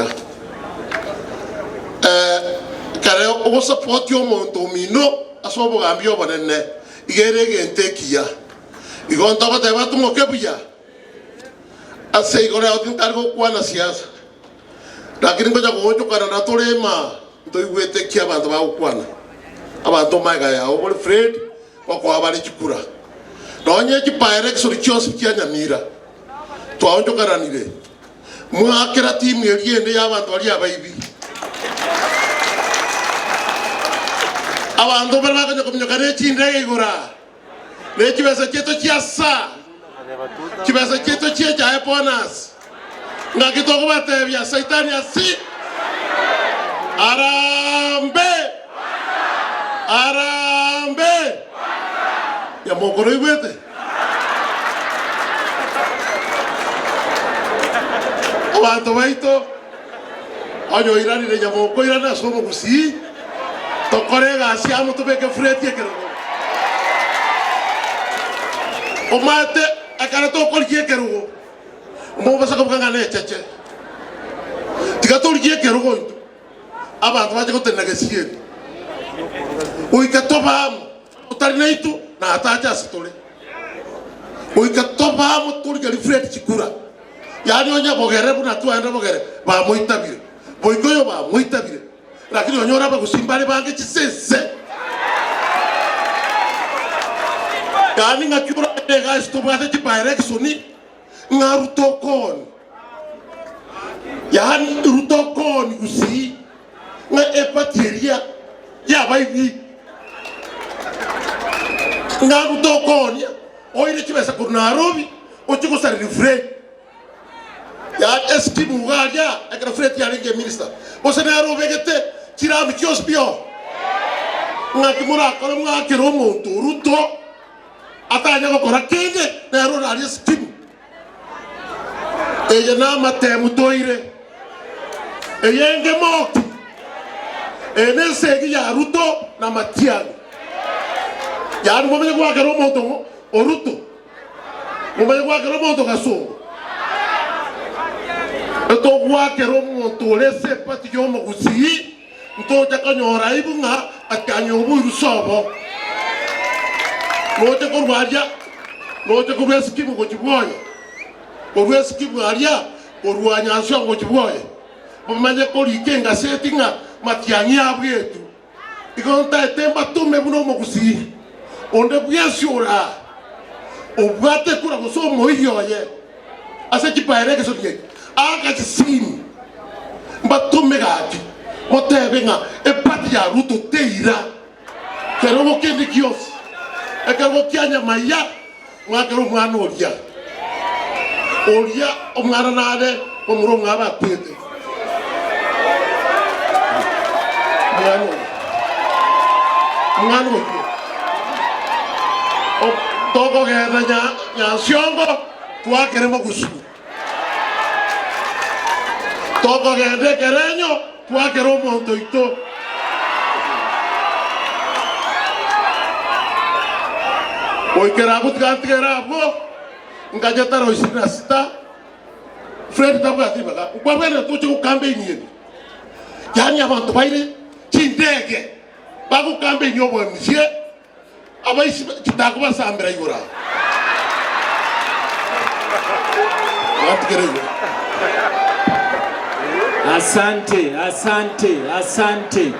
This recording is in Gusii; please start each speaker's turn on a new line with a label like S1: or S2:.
S1: buya. Ekero ogosapotia omonto omino ase obogambi obonene, iga ere egento ekiya. Igo ntogoteba timoke buya ase igo rero tintari gokwana siasa, lakini ngocha goonchokana na tore imaa ntoigwete eki abanto bagokwana. Abanto magega yao bore Fred gokoa bare chikura. Nonye chipaereksoni chionsi chia Nyamira twaonchokananire, Mwaakera timu eria ende y'abanto baria abaibi. Abanto baria bakonya kominyoka ne chindege igoro aa, ne chibesa chiaito chia saa, chibesa chiaito chi'echae bonus. Ngaki tokobatebia, Saitani asi! Arambe! Arambe! Nyamokoro oigwete? Abanto baito, onye oiranire nyamoko oirane ase omogusii, tokore egasi amo tobeke fureti ekerogo. Omanyete ekero tokorigia ekerogo, omobasa kobuga ng'a necheche. Tiga torigie ekerogo intwe, abanto bache gotenena gesieri. Goika tobe amo. Otari naintwe natache ase tore. Goika tobe amo torigerie Fred chikura. Yaani onye bogere buna twaenda bogere bamoitabire. Goika oyo bamoitabire. Lakini onyore abagusii mbare bange chisese. Yaani ng'aki oragende egasi tobwate chibaereksoni ng'a Ruto okoni. Yaani Ruto okoni gusii. Ng'a eparty eria y'abaibi ng'a Ruto okoonia oire chibesa korwa Nairobi ochie gosareria Fred. Yaani escheme iga aria ekero Fred yarenge eminister gose nere obegete chirami chionsi pi oo. Ng'aki morakore mwakere omonto Ruto atanya gokora kende nere orarie escheme. Eye namatemu toire, eye engemoki, eye nesegi ya Ruto na Matiang'i. Yaani momanye goakera omonto o Ruto, momanye goakera omonto Gasongo. Etogoakera omonto ore ase epati y'omogusii, ntocha konyora aibu ng'a Matiang'i oboirwe sobo. Noche korwa aria, noche korwa Esikimu gochia bwoye, korwa Esikimu aria, korwa Nyansiongo gochia bwoye, bamanye korika engaseti ng'a Matiang'i abwetwe. Igo ntaete mbatome buna omogusii onde bwensi ore aa, obwate ekura gose omoiri oye ase chipaera egesori eke, aaka chisimi, mbatome gaki, motebe ng'a epati ya Ruto teira. Kerogo kende gionsi, ekerogo kia nyamaiya, mwakere omwana oria, oria omwana nare momura omwabo akwete. Omwana oria, omwana oyio, tokogenda Nyansiongo twakere mogusu, tokogenda ekerenyo. Twakera omonto oito. Goikera abwo tiga ntigere abwo, nkache tarehe ishirini na sita, Fred tabwati ribaga, nkwabwenerete toche gokampeini ebi. Yaani abanto baire chindege bagokampeini oboemisie, abaisi chitakobasambera igoro aa. Tiga ntigere igo.
S2: Asante, asante, asante.